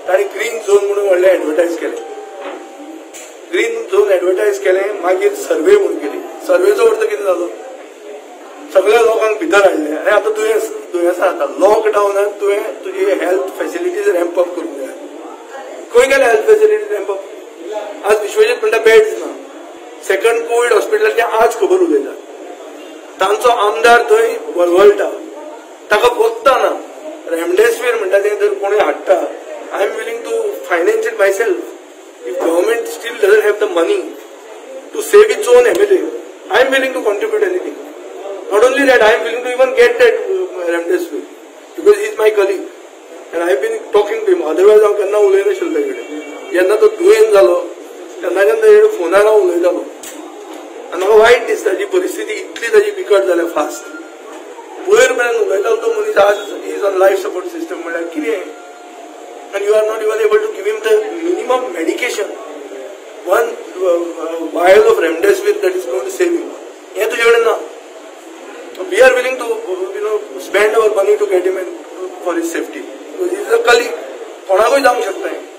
तांणी green zone म्हणून व्हडलें एडवर्टायज केलें. ग्रीन झोन एडवर्टायज केलें, मागीर सर्वे म्हणून केली. सर्वेचो अर्थ कितें जालो, सगळ्या लोकांक भितर हाडले आनी आतां दुयेंसां जाता. लॉकडावनान तुवें तुजी हेल्थ फॅसिलिटीज रॅम्प अप करूंक जाय. खंय गेले हेल्थ फॅसिलिटीज रॅम्प अप? आज विश्वजीत म्हणटा बेड्स ना. सेकंड कोवीड हॉस्पिटलाचे आज खबर उलयता. तांचो आमदार थंय वळवळटा, ताका वखदां ना. रेमडेसिवीर म्हणटा तें जर कोणूय हाडटा, I am willing to finance it myself. If government still doesn't have the money to save its own MLA, I am willing to contribute anything. Not only that, I am willing to even get that remdesivir because he is my colleague and I have been talking to him. Otherwise हांव केन्ना उलयनाशिल्लो ताजे कडेन. जेन्ना तो दुयेंत जालो तेन्नाच्यान ताजे कडेन फोनार हांव उलयतालो आनी म्हाका वायट दिसता जी परिस्थिती इतली ताजी बिकट जाल्या फास्ट. पयर मेरेन उलयतालो तो मनीस आज is on life support system म्हणल्यार कितें? And you are not even able to give him the minimum medication. One vial of remdesivir that is going to save him. हें तुजे कडेन ना. We are willing to spend our money to get him and for his safety. Because he is a colleague. कोणाकूय जावंक शकता हें.